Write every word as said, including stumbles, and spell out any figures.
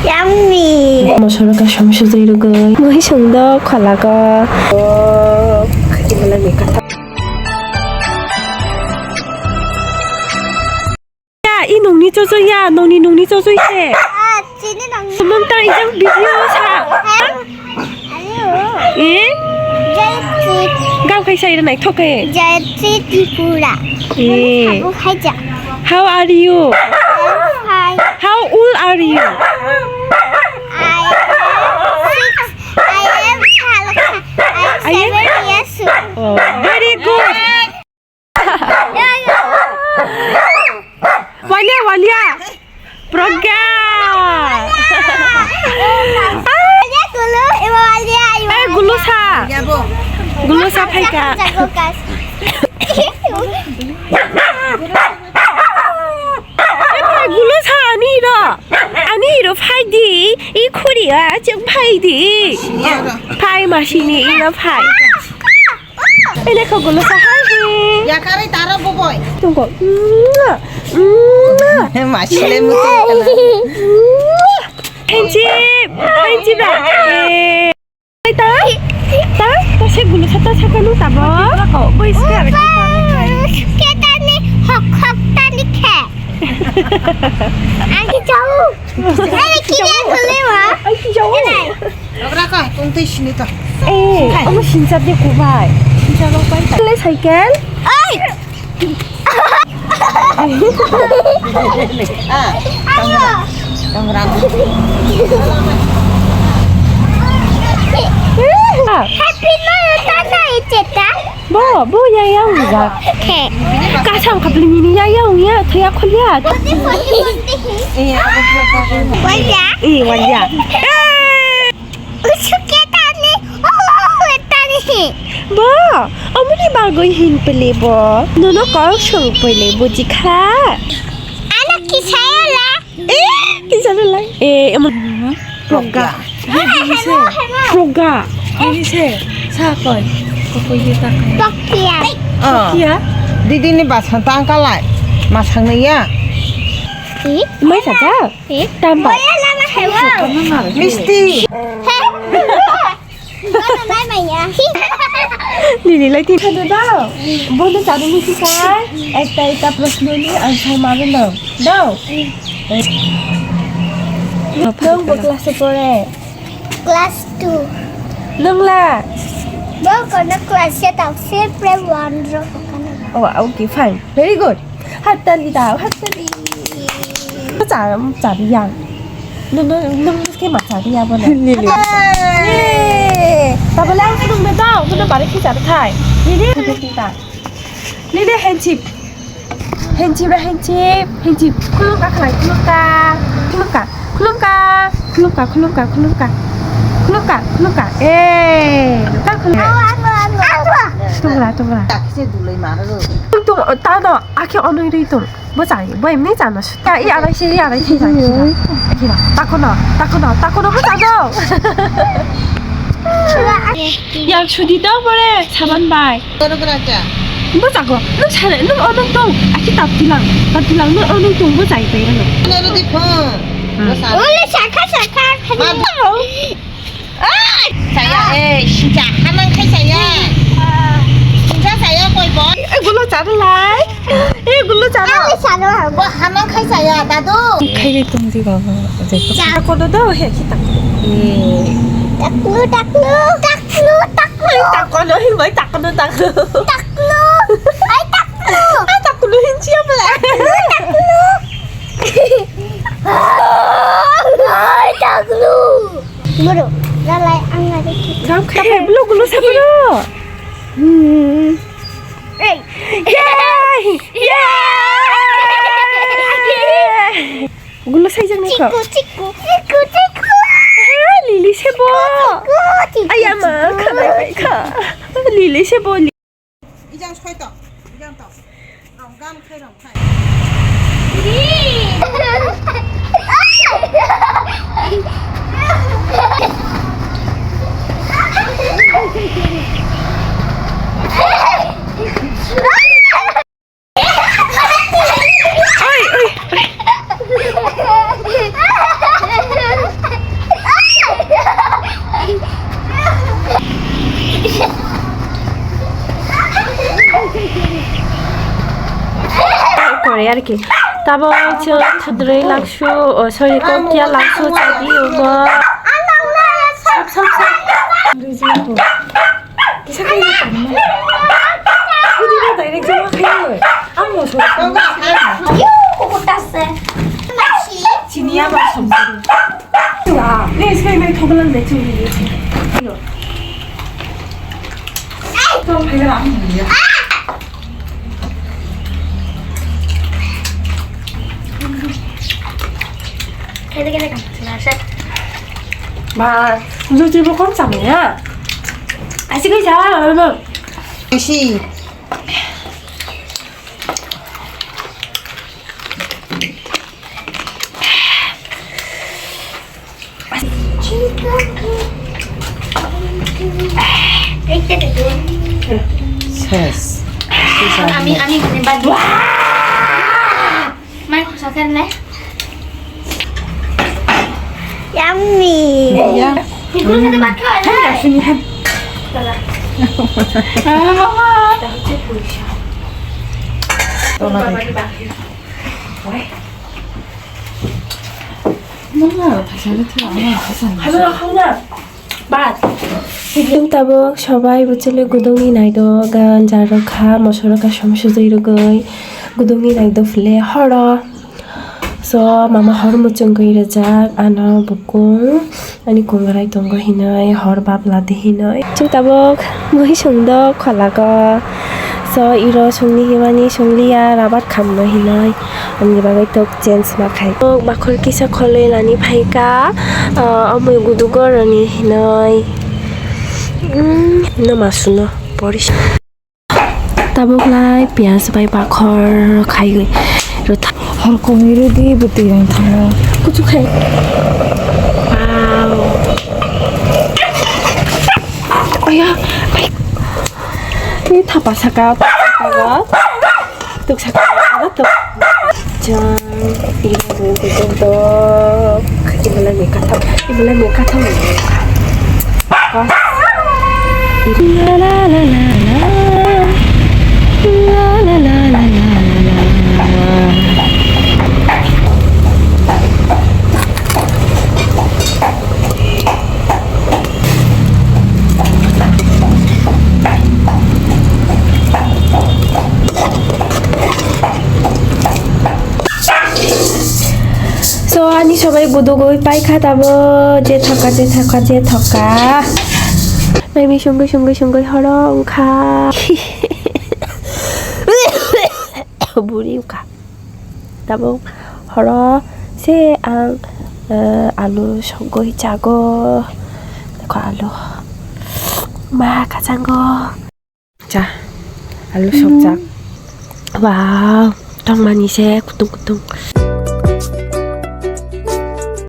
Yummy. Mosoro kaisa mosoro rwgwi. Muisung do kholago. Oh, khatimala ni kata. Ya, i nungni chocho ya, nungni nungni chocho se. Ah, chini nungni. Nung ta ijang video sa. Ayo. Eh? Jai Tripura. Gam khai sai nai thok khe. Jai Tripura. Eh. Sabu khai ja. How are you? I'm fine. How old are you? I am six. I am Halakha. I am seven years old. Oh, very good. Walia, walia. Progga. Eh, gulusa. Gulusa phaika. Eh, gulusa ani ro. Ani ro phaidi. I khuri a chwng phaidi. Phai masini ino phai. Ele kho gulusa hai hi. Yakarwi taro boboi. Tungko. Mwah, mwah. Masile mutu kana. Mwah. Henchip, henchip ra. Eh. Ta, ta, ta se gulusa ta sakanu tabo. Boy scar. Ketani hok hok tani khe. Ani chau. Ani kiriya gulima. Ani chau. Logra ko, tungtwi sini to. Eh, omo sinchar de kubai. Sinchar rok bai ta. Le cycle. Ai. Ah, ayo. Tangra. Happy New Year, tata, icheta. Bo, bo ya ya ungja. Khe. Kasam khapli nini ya ya ungya, thoya khulya. Wanja. Eh, wanja. Eh. Usuke tani, oh, tani. Bo, omoni bagwi hin pele bo. Nono kok sung pele bo jikha. Ano kisaya la. Eh, kisaya la. Eh, emon. Progga. Progga. Ini se, sa koi. Koi ye ta kai. Progga. Oh. Kia? Didi ni basan tangkalai. Masang ni ya. Eh? Mai sa ta? Eh? Tamba. Misti. Lili lai tin. Hello dao. Bono chadu ni sikai. Ekta ekta proshno ni answer mabe no. Dao. Nung bo class e pore? Class two. Nung la? Bo kono class e tao sipre one ro. Oh, okay, fine. Very good. Hattali dao, hattali. Cha, cha yang. No, no, no, ke ma cha ya bo na. Lili. Tabole ang khulum be dao, no bare ki cha thai. Lili, lili ta. Lili henchip. Henchip ra henchip, henchip. Khulum ka khlai, khulum ka. Khulum ka. Khulumka, khulumka, khulumka, khulumka. Khulumka, khulumka. Eh, ka khulumka. Awa, awa, awa, awa. Tungra, tungra. Takse dulai maro. Tung, tung, ta no, akhe onoi ri tung. Bo chai, bo emni chana. Ta i arai se, i arai se, i arai se. Akira. Takono, takono, takono bo chado. Yang sudi dong bore, saban bai. Bwskango, nwng sana, nwng o nwng tong, aki tap tilang, tap tilang, nwng o nwng tong, bwsai tei ano. Ano rwdi phone. Hmm. Bwsa. Ole sakha, sakha, khani. Ma. Ai! Saya, eh, sinja, hanang khai saya. Sinja saya, koi bo. Eh, gulo charo lai. Eh, gulo charo. Ai, charo. Bo hanang khai saya, dadu. Khai le tong di baba. Cha kono do, he, kita. Eh. Taklu, taklu, taklu, taklu. Ai, takono, he, bai, takono, taklu. Taklu. Ai, taklu. Ai, taklu, hin siapa lah? Taklu, taklu. Ai, taklu. Bro, lalai ang ada kita. Kau kayak belum, belum siapa lo? Hmm. Eh. Yay! Yay! Gulo saijak ni kho. Chiku, chiku, chiku, chiku. Ah, lili sebo. Chiku, chiku, ayama, chiku. Khanai bai kha. Lili sebo. Ijang soi to, ijang to. Rong gam khai, rong khai. Kore arki. Tabok chwng thudrwi laksu, oh, sorry, kokya laksu chadi ugo. Kisa kaya tangma. Pudi ba direct jama khayo. Ang mo soro. Yu, kukutas se. Chini ya ba somsa. Wa, ne iskai mai thogolan de chu. Yo. Tom phai ra ang ya. Kede kede kan. Ba, luchi bo kom samya. Asi kai sa, ba. Asi. Ses. Ami, ami, ami, bad. Mai, khusa khen le. Yummy. Ya. Ibu kata bad kau le. Sini, han. Tara. Mama. Tahu cek puisa. Tolong. Baba di bawah. Oi. Mama, thaisani thwi ama thaisani. Halo, halo. Bad. Chwng tabuk sobai bwchwlwi gudungni naidok gan jar rwkha, moso rwkha, som sujui rwgwi gudungni naidok phile horo. So, mama hor muchungwi rwjak, ano bukung. Ani kongrai tongo hinoi, hor bab ladi hinoi. Chwng tabuk muisung dok kholago. So, iro sungni himani sungliya, rabat khamno hinoi. Amni bagwi tok change ma khai. Tok bakhor kisa kholwi lani phaika, ah, amui gudugo roni hinoi. Hmm, no masuno, poris. Tabuk lai piyaj bai bakhor khaiwi rwtha. Hor kongwi rwdi bwtwi rang thango. Kuchuk khai. Wow. Oya, ai. Ni thapa saka, thapa saka. Tuk saka, tuk. Jang, ini gue gue gue. Ini lagi kata, ini lagi kata. La la la la la. La la la la la la. So, ani sobai gudugwi paikha tabo, je thoka, je thoka, je thoka. Naimi sungwi, sungwi, sungwi horo wngkha. Buri wngkha. Tabuk horo se ang, eh, alu sogwi chago. Dekho alu. Ma kachango. Cha, alu sokjak. Wow, tongmani se kutung kutung.